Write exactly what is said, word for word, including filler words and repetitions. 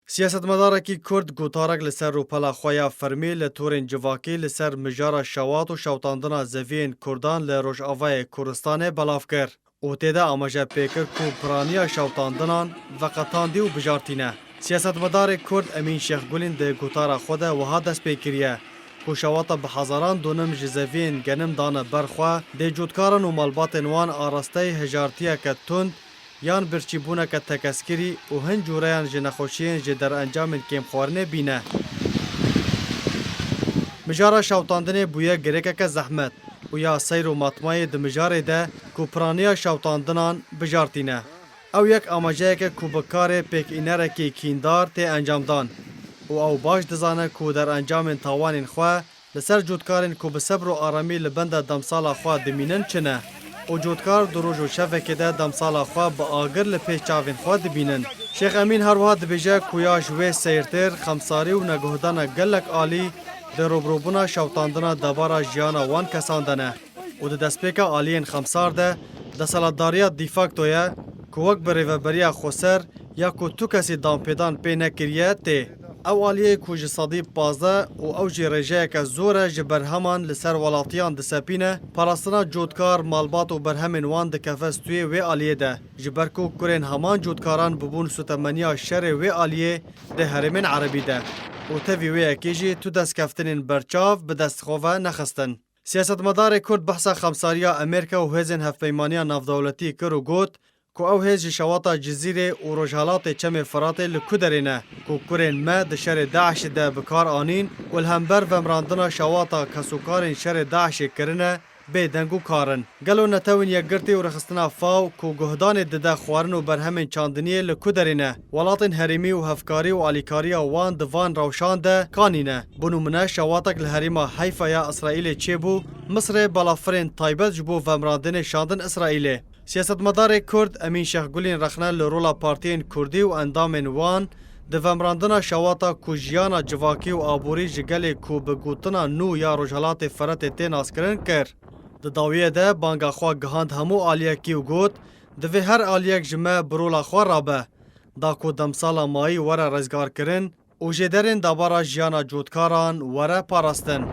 Siyasetmedarekî Kurd gotarek li ser rûpela xwe ya fermî li torên civakî li ser mijara şewat û şewtandina zeviyên Kurdan li Rojavayê Kurdistanê belav kir û tê de amaje pê kir ku piraniya şewtandinan veqetandî û bijartî ne. Siyasetmedarê Kurd Emîn Şêxgulîn di gotara xwe de wiha dest pê kiriye ku şewata bi hezaran donim ji zeviyên genim dane ber xwe, dê cotkaran û malbatên wan arasteyî hijartiyeke tund yan birçîbûneke tekeskirî û hin cûreyan ji nexweşiyên ji derencamên kêmxwarinê bîne. Mijara şewtandinê bûye girêkeke zehmet û ya seyr û matmayê di mijarê de ku piraniya şewtandinan bijartî ne. Ew yek amajeyek e ku bi karê pêkînerekî kîndar tê encamdan û ew baş dizane ku derencamên tawanên xwe li ser cotkarên ku bi sebr û aramî li benda demsala xwe dimînin çi ne û cotkar di roj û şevekê de demsala xwe bi agir li pêş çavên xwe dibînin. Şêx Emîn her wiha dibêje ku ya ji wê seyrtir, xemsarî û neguhdana gelek alî di rûbirûbûna şewtandina debara jiyana wan kesan de ne û di destpêka aliyên xemsar de deselatdariya de facto ye ku wek bi rêveberiya xweser ya ku tu kesî danpêdan pê nekiriye tê. Ew aliyê ku ji sedî pazdeh û ew jî rêjeyeke zor e ji berheman li ser welatiyan disepîne, parastina cotkar, malbat û berhemên wan dikeve stûyê wê aliyê de. Ji ber ku kurên heman cotkaran bibûn sotemeniya şerê wê aliyê di herêmên erebî de û tevî wê yekê jî tu destkeftinên berçav bi dest xwe ve nexistin. Siyasetmedarê Kurd behsa xemsariya Amerîka û hêzên hevpeymaniya navdewletî kir û got ku ew hêz ji şewata Cizîrê û rojhelatê Çemê Firatê li ku derê ne ku kurên me di şerê DAIŞê de bi kar anîn û li hember vemirandina şewata kesûkarên şerê DAIŞê kirine, bê deng û kar in. Gelo Netewên Yekgirtî û Rêxistina FAO ku guhdanê dide xwarin û berhemên çandiniyê li ku derê ne? Welatên herêmî û hevkarî û alîkariya wan di van rewşan de kanî ne? Bi nûmune şewatek li herêma Heyfa ya Îsraîlê çêbû, Misrê balafirên taybet ji bo vemirandinê şandin Îsraîlê. Siyasetmedarê Kurd Emîn Şêxgulîn rexne li rola partiyên Kurdî û endamên wan di vemirandina şewata ku jiyana civakî û aborî ji gelê ku bi gotina nû ya Rojhelatê Firatê tê naskirin kir. Di dawiyê de banga xwe gihand hemû aliyekî û got, divê her aliyek ji me bi rola xwe rabe, da ku demsala mayî were rizgarkirin û jêderên debara jiyana cotkaran were parastin.